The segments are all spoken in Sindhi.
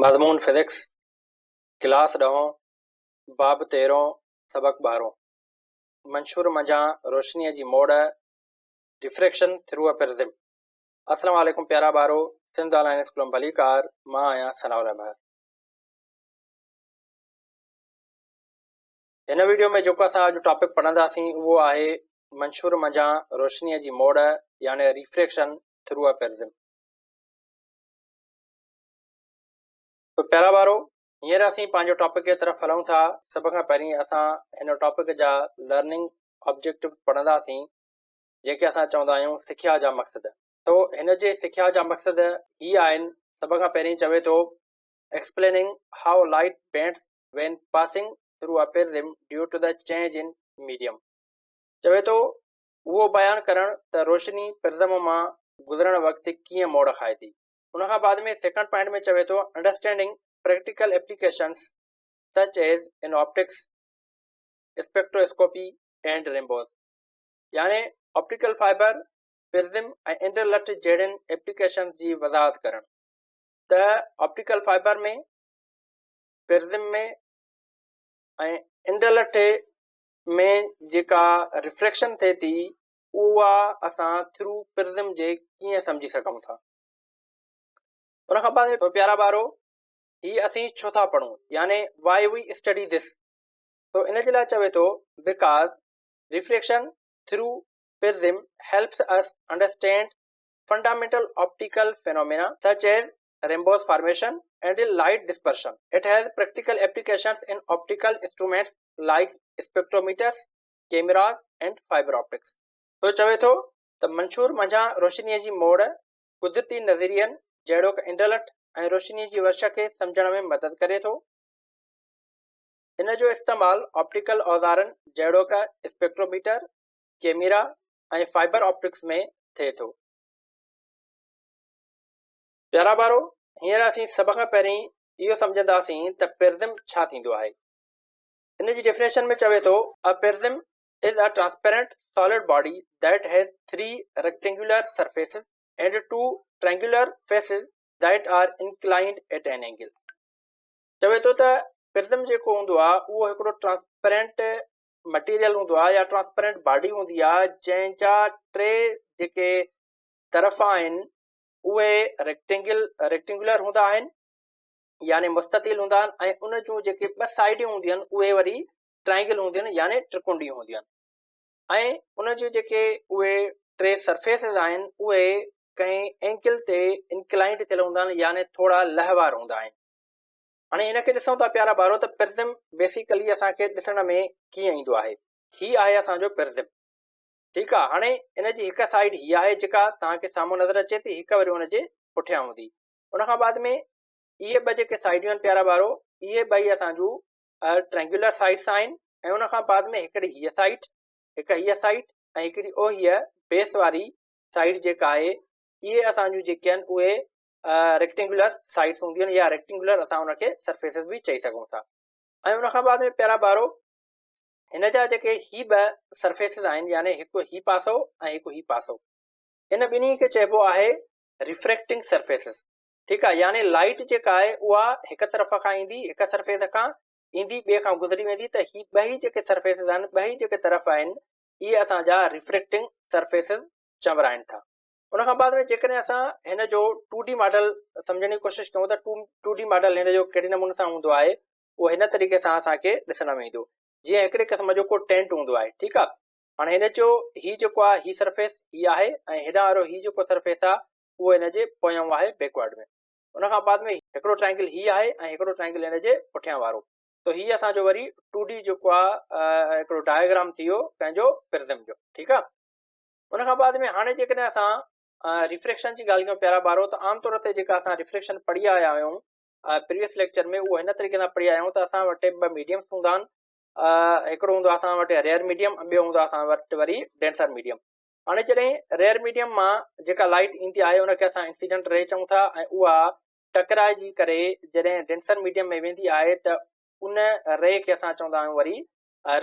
مضمون فزڪس، ڪلاس ڏهون، باب تيرهون، سبق ٻارهون. منشور منجهان روشنيء جي موڙ، Refraction Through a Prism. السلام عليڪم پيارا ٻارو، سنڌ آن لائين اسڪول ۾ ڀليڪار، مان آهيان ثناء الله مهر. هن ويڊيو ۾ جيڪو اسان اڄ ٽاپڪ پڙهنداسين اهو آهي منشور منجهان روشنيء جي موڙ يعني Refraction Through a Prism. تو پيارا ٻارو هينئر اسين پنهنجو ٽاپڪ جي طرف هلون ٿا. سڀ کان پهرين اسان هن ٽاپڪ جا لرننگ آبجيڪٽوز پڙهنداسين جنهن کي اسان چوندا آهيون سکيا جا مقصد. تو هن جي سکيا جا مقصد هي آهن، سڀ کان پهرين چوي ٿو Explaining how light bends when passing through a prism due to the change in medium چوي ٿو اهو بيان ڪرڻ ته روشني پرزم مان گذرڻ وقت ڪيئن موڙ کائي ٿي. ان کان بعد ۾ سيڪنڊ پوائنٽ ۾ چوي ٿو understanding practical applications such as in optics, spectroscopy and rainbows يعني آپٽيڪل فائبر، پرزم ۽ انٽرلٽ جهڙين ايپليڪيشنز جي وضاحت ڪرڻ ته آپٽيڪل فائبر ۾، پرزم ۾ ۽ انٽرلٽ ۾ جيڪا ريفريڪشن ٿئي ٿي اها اسان ٿرو پرزم جي ڪيئن سمجهي سگهون ٿا. ان کان بعد ۾ پيارا ٻارو هي اسين ڇو ٿا پڙهون يعني Why we study this تو ان جي لاء چوي ٿو Because refraction through prism helps us understand fundamental optical phenomena such as rainbows formation and light dispersion. It has practical applications in optical instruments like spectrometers, cameras and fiber optics. تو چوي ٿو ته منشور منجهان روشنيء جي موڙ قدرتي نظرين جهڙوڪ انڊلٺ ۽ روشنيء جي ورش کي سمجهڻ ۾ مدد ڪري ٿو. ان جو استعمال آپٽيڪل اوزارن جهڙوڪ اسپيڪٽروميٽر، ڪيميرا ۽ فائبر آپٽڪس ۾ ٿئي ٿو. پيارا ٻارو، هينئر اسين سڀ کان پهرين اهو سمجهنداسين ته پرزم ڇا ٿيندو آهي. ان جي ڊيفينيشن ۾ چوي ٿو، A prism is a transparent solid body that has three rectangular surfaces and two triangular faces that are inclined at an angle. چوي ٿو ته پرزم جيڪو هوندو آهي اهو هڪڙو ٽرانسپيرنٽ مٽيريل هوندو آهي يا ٽرانسپيرنٽ باڊي هوندي آهي جنهن جا ٽي جيڪي طرف آهن اهي ريڪٽينگل ريڪٽينگولر هوندا آهن يعني مستطيل هوندا آهن ۽ ان جون جيڪي ٻه سائيڊون هونديون آهن اهي وري ٽرائنگل هونديون آهن يعني ٽرڪونڊي هونديون آهن ۽ ان جون جيڪي اهي ٽي سرفيسز آهن اهي ڪنهن اينگل تي انڪلائنڊ ٿيل هوندا آهن يعني ٿورا لهوار هوندا آهن. هاڻي هن کي ڏسون ٿا پيارا ٻارو ته پرزم بيسيڪلي اسان کي ڏسڻ ۾ ڪيئن ايندو آهي. هي آهي اسان جو پرزم ٺيڪ آهي هاڻي ان جي هڪ سائيڊ هي آهي جيڪا توهان کي سامهون نظر اچي ٿي هڪ وري ان جي پٺيان هوندي ان کان بعد ۾ اهي ٻه جيڪي سائيڊيون آهن پيارا ٻارو اهي ٻئي اسان جون ٽرينگيولر سائيڊس آهن ۽ ان کان بعد ۾ هڪڙي هيء سائيڊ، هڪ هيء سائيڊ ۽ هڪڙي او هيء بيس واري سائيڊ جيڪا آهي اهي اسان جون جيڪي آهن اهي ريڪٽينگيولر سائيڊس هونديون آهن يا ريڪٽينگيولر اسان ان کي سرفيسز به چئي سگهون ٿا ۽ ان کان بعد ۾ پيارا ٻارو هن جا جيڪي هي ٻه سرفيسز آهن يعني هڪ هي پاسو ۽ هڪ هي پاسو ان ٻنهي کي چئبو آهي ريفريڪٽنگ سرفيسز ٺيڪ آهي يعني لائيٽ جيڪا آهي اها هڪ طرف کان ايندي هڪ سرفيس کان ايندي ٻئي کان گذري ويندي ته هي ٻئي جيڪي سرفيسز آهن ٻئي جيڪي طرف آهن اهي اسان جا ريفريڪٽنگ سرفيسز چورائن ٿا ان کان بعد ۾ جيڪڏهن اسان هن جو ٽو ڊي ماڊل سمجهڻ جي ڪوشش ڪيون ته ٽو ڊي ماڊل هن جو ڪهڙي نموني سان هوندو آهي اهو هن طريقي سان اسان کي ڏسڻ ۾ ايندو جيئن هڪڙي قسم جو ڪو ٽينٽ هوندو آهي ٺيڪ آهي هاڻي هن جو هي جيڪو آهي هي سرفيس هي آهي ۽ هيڏانهن وارو هي جيڪو سرفيس آهي اهو هن جي پويان آهي بيڪورڊ ۾ ان کان بعد ۾ هڪڙو ٽرائنگل هي آهي ۽ هڪڙو ٽرائنگل هن جي پٺيان وارو ته هي اسان جو وري ٽو ڊي جيڪو آهي هڪڙو ڊائگرام ٿي ويو ڪنهن جو پرزم جو ٺيڪ آهي ان کان بعد ۾ هاڻي جيڪڏهن اسان ريفريڪشن جي ڳالهه ڪيون پيارا ٻارو ته عام طور تي جيڪا اسان ريفريڪشن پڙهي آيا آهيون پريويس ليڪچر ۾ اهو هن طريقي سان پڙهي آيا آهيون ته اسان وٽ ٻه ميڊيمس هوندا آهن هڪڙو هوندو اسان وٽ ريئر ميڊيم ٻيو هوندو اسان وٽ وري ڊينسر ميڊيم هاڻي جڏهن ريئر ميڊيم مان جيڪا لائيٽ ايندي آهي ان کي اسان انسيڊنٽ ري چئون ٿا ۽ اها ٽڪرائجي ڪري جڏهن ڊينسر ميڊيم ۾ ويندي آهي ته ان ري کي اسان چوندا آهيون وري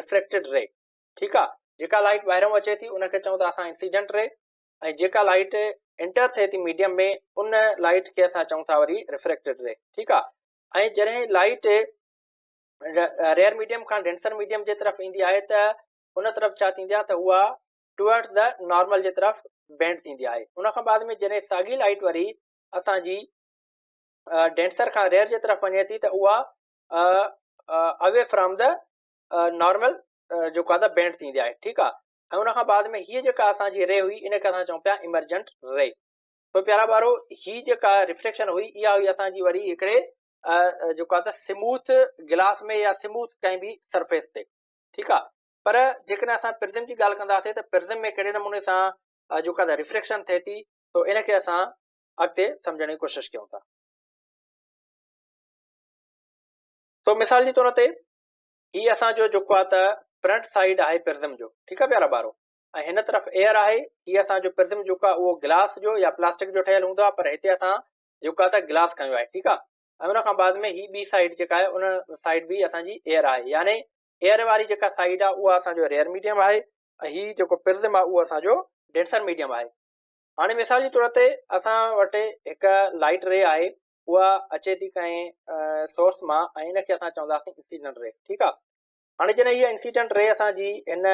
ريفريڪٽيڊ ري ٺيڪ آهي جيڪا لائيٽ ٻاهران اچي ٿي ان کي چئون ٿا اسان انسيڊنٽ ري ۽ جيڪا لائيٽ انٽر ٿئي ٿي ميڊيم ۾ ان لائيٽ کي اسان چئون ٿا وري ريفريڪٽيڊ ري. ٺيڪ آ، ۽ جڏهن لائيٽ ريئر ميڊيم کان ڊينسر ميڊيم جي طرف ايندي آهي ته ان طرف ڇا ٿيندي آهي ته اها ٽوئرڊ the normal جي طرف بينڊ ٿيندي آهي. ان کان بعد ۾ جڏهن ساڳي لائيٽ وري اسان جي ڊينسر کان ريئر جي طرف وڃي ٿي ته اها اوي فرام the normal جيڪو آهي ته بينڊ ٿيندي آهي. ٺيڪ آهي، ۽ ان کان بعد ۾ هيء جيڪا اسان جي ري هئي ان کي اسان چئون پيا ايمرجنٽ ري. تو پيارا ٻارو، هي جيڪا ريفريڪشن هئي اها هئي اسان جي وري هڪڙي جيڪو آهي ته سموٿ گلاس ۾ يا سموٿ ڪنهن به سرفيس تي. ٺيڪ آهي، پر جيڪڏهن اسان پرزم جي ڳالهه ڪنداسين ته پرزم ۾ ڪهڙي نموني سان جيڪو آهي ته ريفريڪشن ٿئي ٿي، تو ان کي اسان اڳتي سمجهڻ جي ڪوشش ڪيون ٿا. تو مثال جي طور تي هي اسان جو جيڪو آهي ته فرنٽ سائيڊ آهي پرزم جو. ٺيڪ آهي پيارا ٻارو، ۽ هن طرف ايئر آهي. هي اسان جو پرزم جيڪو آهي اهو گلاس جو يا پلاسٽڪ جو ٺهيل هوندو آهي، پر هتي اسان جيڪو آهي ته گلاس کنيو آهي. ٺيڪ آهي، ۽ ان کان بعد ۾ هي ٻي سائيڊ جيڪا آهي ان سائيڊ به اسان جي ايئر آهي، يعني ايئر واري جيڪا سائيڊ آهي اها اسان جو ريئر ميڊيم آهي ۽ هي جيڪو پرزم آهي اهو اسان جو ڊينسر ميڊيم آهي. هاڻي مثال جي طور تي اسان وٽ هڪ لائيٽ ري آهي، اها اچي ٿي ڪنهن سورس مان ۽ ان کي اسان چونداسين انسيڊنٽ ري. ٺيڪ آهي، هاڻي جڏهن هيء انسيڊنٽ ري اسان جي هن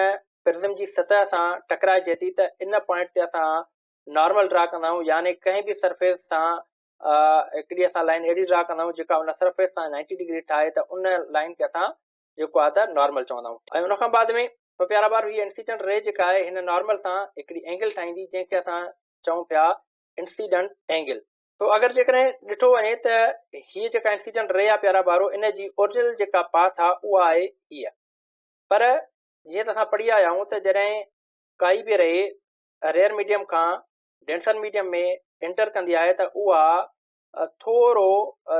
پرزم جي سطح سان ٽڪرائجي ٿي ته ان پوائنٽ تي اسان نارمل ڊرا ڪندا آهيون، يعني ڪنهن به سرفيس سان هڪڙي اسان لائن اهڙي ڊرا ڪندا آهيون جيڪا ان سرفيس سان 90 ڊگري ٺاهي ته ان لائن کي اسان جيڪو آهي ته نارمل چوندا آهيون. ۽ ان کان بعد ۾ تو پيارا ٻار، هيء انسيڊنٽ ري جيڪا آهي هن نارمل سان هڪڙي اينگل ٺاهيندي جنهن کي اسان چئون پيا انسيڊنٽ اينگل. تو اگر جيڪڏهن ڏٺو وڃي ته هيء جيڪا انسيڊنٽ ري آ پيارا ٻارو، ان جي اورجنل جيڪا پاٿ آ اها آهي هيء، پر جيئن ته اسان پڙهي آيا آهيون ته جڏهن ڪائي به ري ريئر ميڊيم کان ڊينسر ميڊيم ۾ انٽر ڪندي آهي ته اها ٿورو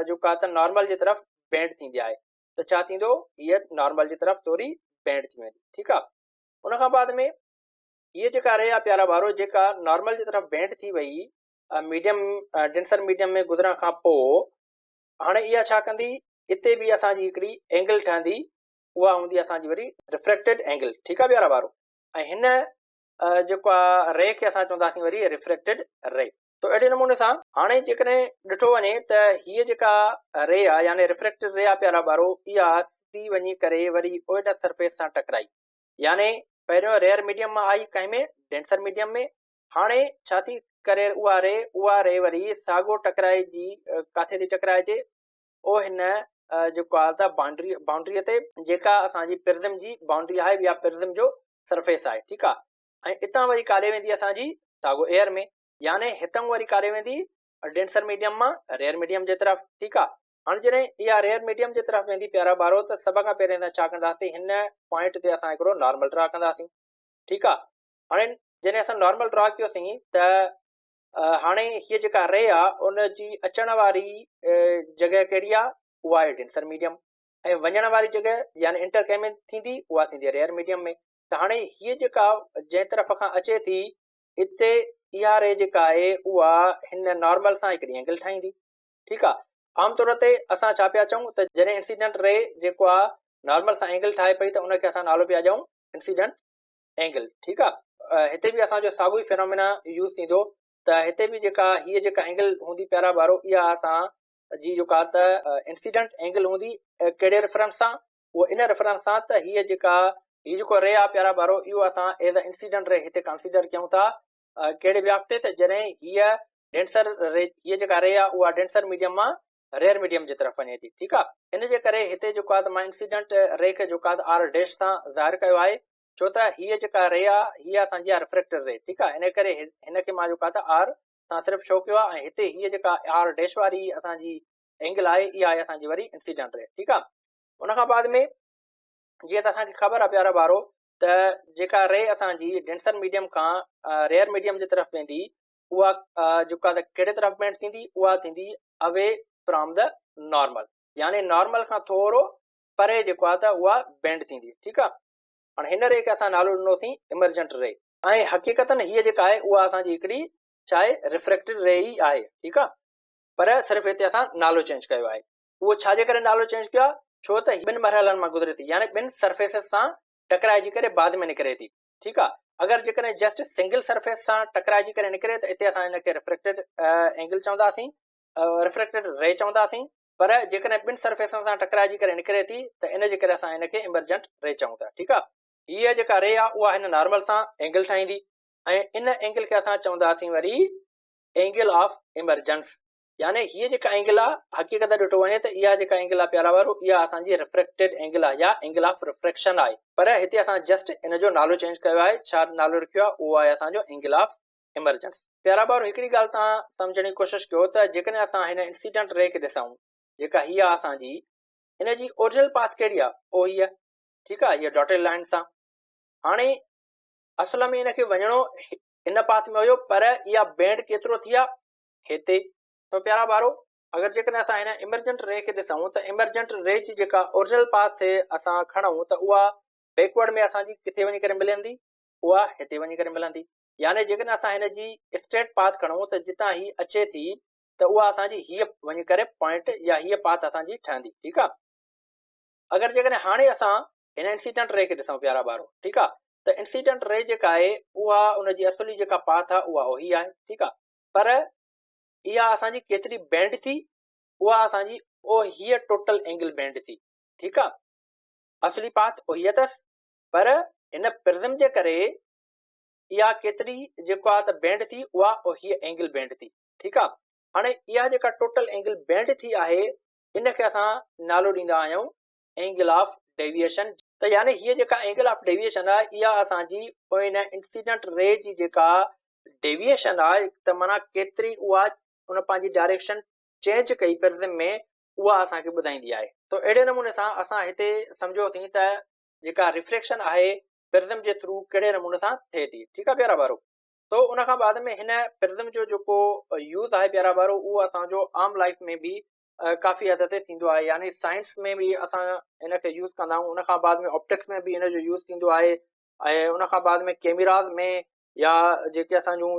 جيڪو آهي ته نارمل جي طرف بينڊ ٿيندي آهي ته ڇا ٿيندو، هيء نارمل جي طرف ٿوري بينڊ ٿي ويندي. ٺيڪ آ، ان کان بعد ۾ هيء جيڪا ري آ پيارا ٻارو جيڪا نارمل جي طرف بينڊ ٿي وئي ميڊيم ڊينسر ميڊيم ۾ گذرڻ کان پوء، هاڻي اها ڇا ڪندي، اتي به اسان جي هڪڙي اينگل ٺهندي، اها هوندي اسان جي وري ريفريڪٽيڊ اينگل. ٺيڪ آ پيارا ٻارو، ۽ هن جيڪو آ ري کي اسان چونداسين وري ريفريڪٽيڊ ري. تو اهڙي نموني سان هاڻي جيڪڏهن ڏٺو وڃي ته هيء جيڪا ري آ يعني ريفريڪٽيڊ ري آ پيارا ٻارو، اها سڌي وڃي ڪري وري ان سرفيس سان ٽڪرائي، يعني پهريون ريئر ميڊيم مان آئي ڪنهن ۾ ڊينسر ميڊيم ۾، هاڻي ڇا ٿي ڪري اها ري، اها ري وري ساڳو ٽڪرائجي، ڪاٿي ٿي ٽڪرائجي؟ او هن جيڪو آهي ته بائونڊري، باؤنڊري تي، جيڪا اسان جي پرزم جي بائونڊري آهي يا پرزم جو سرفيس آهي. ٺيڪ آهي، ۽ اتان وري ڪاڏي ويندي اسان جي ساڳو ايئر ۾، يعني هتان وري ڪاڏي ويندي ڊينسر ميڊيم مان ريئر ميڊيم جي طرف. ٺيڪ آهي، هاڻي جڏهن اها ريئر ميڊيم جي طرف ويندي پيارا ٻارو ته سڀ کان پهرين اسان ڇا ڪنداسين، هن پوائنٽ تي اسان هڪڙو نارمل ڊرا ڪنداسين. ٺيڪ آهي، هاڻي جڏهن اسان نارمل ڊرا ڪيوسين ته هاڻي هيء جيڪا ري آ ان جي اچڻ واري جڳهه ڪهڙي آ، اها آهي ڊينسر ميڊيم، ۽ وڃڻ واري جڳهه يعني انٽر ڪنهن ۾ ٿيندي، اها ٿيندي ريئر ميڊيم ۾. ته هاڻي هيء جيڪا جنهن طرف کان اچي ٿي اتي اها ري جيڪا آهي اها هن نارمل سان هڪڙي اينگل ٺاهيندي. ٺيڪ آ، عام طور تي اسان ڇا پيا چئون ته جڏهن انسيڊنٽ ري جيڪو آ نارمل سان اينگل ٺاهي پئي ته ان کي اسان نالو پيا ڏيون انسيڊنٽ اينگل. ٺيڪ آ، هتي به اسان جو ساڳيو ئي فينومينا يوز ٿيندو ته هتي به جيڪا هيء جيڪا اينگل هوندي پيارا ٻارو اها اسان جي جيڪا ته انسيڊنٽ اينگل هوندي، ڪهڙي ريفرنس سان، اهو ان ريفرنس سان ته هيء جيڪا هي جيڪو ري آ پيارا ٻارو اهو اسان ايز ا انسيڊنٽ ري هتي ڪنسيڊر ڪيون ٿا، ڪهڙي بياف تي ته جڏهن هيء ڊينسر ري هيء جيڪا ري آ اها ڊينسر ميڊيم مان ريئر ميڊيم جي طرف وڃي ٿي. ٺيڪ آ، ان جي ڪري هتي جيڪو آ ته مان انسيڊنٽ ري کي جيڪو آ ته آر ڊيش سان ظاهر ڪيو آهي، ڇو ته هيء جيڪا ري آ هيء اسان جي آ ريفريڪٽيڊ ري. ٺيڪ آ، ان ڪري هن کي مان جيڪو آ ته آر سان صرف شو ڪيو آ، ۽ هتي هيء جيڪا آر ڊيش واري اسان جي اينگل آهي اها آهي اسان جي وري انسيڊنٽ ري. ٺيڪ آ، ان کان بعد ۾ جيئن ته اسان کي خبر آ پيارا ٻارو ته جيڪا ري اسان جي ڊينسر ميڊيم کان ريئر ميڊيم جي طرف ويندي اها جيڪا ته ڪهڙي طرف بينڊ ٿيندي، اها ٿيندي اوي فرام the normal, يعني نارمل کان ٿورو پري جيڪو آهي ته اها بينڊ ٿيندي. ٺيڪ آهي، هاڻي هن ري کي اسان نالو ڏنوسين ايمرجنٽ ري، ۽ حقيقتن هيء جيڪا آهي اها اسان جي هڪڙي ڇا آهي، ريفريڪٽيڊ ري ئي آهي. ٺيڪ آهي، پر صرف هتي اسان نالو چينج ڪيو آهي. اهو ڇا جي ڪري نالو چينج ڪيو آهي، ڇو ته ٻن مرحلن مان گذري ٿي، يعني ٻن سرفيسز سان ٽڪرائجي ڪري بعد ۾ نڪري ٿي. ٺيڪ آ، اگر جيڪڏهن جسٽ سنگل سرفيس سان ٽڪرائجي ڪري نڪري ته اتي اسان ان کي ريفريڪٽيڊ اينگل چونداسين، ريفريڪٽيڊ ري چونداسين، پر جيڪڏهن ٻن سرفيسن سان ٽڪرائجي ڪري نڪري ٿي ته ان جي ڪري اسان ان کي ايمرجنٽ ري چئون ٿا. ٺيڪ آ، هيء جيڪا ري آ اها هن نارمل سان اينگل ٺاهيندي ۽ ان اينگل کي اسان چونداسين وري اينگل آف ايمرجنس. يعني هيء جيڪا اينگل آ، حقيقت ڏٺو وڃي ته اها جيڪا اينگل آ پيارا وارو، اها اسان جي ريفريڪٽيڊ اينگل آ يا اينگل آف ريفريڪشن آهي، پر هتي اسان جسٽ ان جو نالو چينج ڪيو آهي، ڇا نالو رکيو آ، اهو آهي اسان جو اينگل آف ايمرجنس. پيارا ٻارو هڪڙي ڳالهه توهان سمجهڻ جي ڪوشش ڪيو ته جيڪڏهن اسان هن انسيڊنٽ ري کي ڏسون جيڪا هيء آ اسان جي، ان جي اورجنل پاٿ ڪهڙي آ، اهو هيء، ٺيڪ آ، هيء ڊاٽيڊ لائن سان. هاڻي اصل ۾ ان کي وڃڻو ان پاٿ ۾ هيو پر اها بينڊ ڪيترو ٿي آ، هتي. ته پيارا ٻارو اگر جيڪڏهن اسان هن ايمرجنٽ ري کي ڏسون ته ايمرجنٽ ري جي جيڪا اورجنل پاٿ تي اسان کڻون ته اها بيڪورڊ ۾ اسان جي ڪٿي وڃي ڪري ملندي، اها هتي وڃي ڪري ملندي. يعني جيڪڏهن اسان هن جي اسٽريٽ پاٿ کڻون ته جتان هي اچي ٿي ته اها اسان جي هيء وڃي ڪري پوائنٽ يا هيء پاٿ اسان جي ٺهندي. ٺيڪ آ، اگر جيڪڏهن هاڻي اسان هن انسيڊنٽ ري کي ڏسون پيارا ٻارو، ٺيڪ آ، ته انسيڊنٽ ري جيڪا آهي اها ان جي اصلي جيڪا پاٿ آ اها اهي آهي. ٺيڪ آ، پر اها اسان جي ڪيتري بينڊ ٿي، اها اسان جي او هيء ٽوٽل اينگل بينڊ ٿي. ٺيڪ آ، اصلي پاٿ اهي اٿس پر هن پرزم جي ڪري اها ڪيتري جيڪو آ ته بينڊ ٿي، اها او هيء اينگل بينڊ ٿي. ٺيڪ آ، هاڻي اها جيڪا ٽوٽل اينگل بينڊ ٿي آهي ان کي اسان نالو ڏيندا آهيون اينگل آف ڊيويئيشن. ته يعني هيء جيڪا اينگل آف ڊيويئيشن آهي اها اسان جي ان انسيڊنٽ ري جي جيڪا ڊيويئيشن آهي ته معنيٰ ڪيتري اها ان پنهنجي ڊائريڪشن چينج ڪئي پرزم ۾ اها اسان کي ٻڌائيندي آهي. ته اهڙي نموني سان اسان هتي سمجهيوسين ته جيڪا ريفريڪشن آهي پرزم جي ٿرو ڪهڙي نموني سان ٿئي ٿي. ٺيڪ آهي پيارا ٻارو. تو ان کان بعد ۾ هن پرزم جو جيڪو يوز آهي پيارا ٻارو اهو اسان جو عام لائف ۾ به ڪافي حد تي ٿيندو آهي، يعني سائنس ۾ به اسان ان کي يوز ڪندا آهيون، ان کان بعد ۾ آپٽڪس ۾ به ان جو يوز ٿيندو آهي ۽ ان کان بعد ۾ ڪيميراز ۾ يا جيڪي اسان جون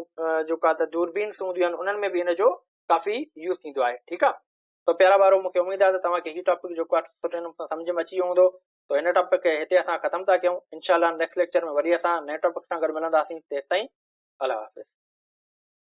جيڪا ته دوربينس هونديون آهن انهن ۾ به ان جو ڪافي يوز ٿيندو آهي. ٺيڪ آهي، تو پيارا ٻارو مونکي اميد آهي ته توهان کي هي ٽاپڪ جيڪو آهي سٺي نموني سان سمجهه ۾ اچي ويو هوندو. تو هن ٽاپڪ کي هتي اسان ختم ٿا ڪيون، انشاء الله نيڪسٽ ليڪچر ۾ وري اسان نئين ٽاپڪ سان گڏ ملنداسين، تيستائين الله حافظ.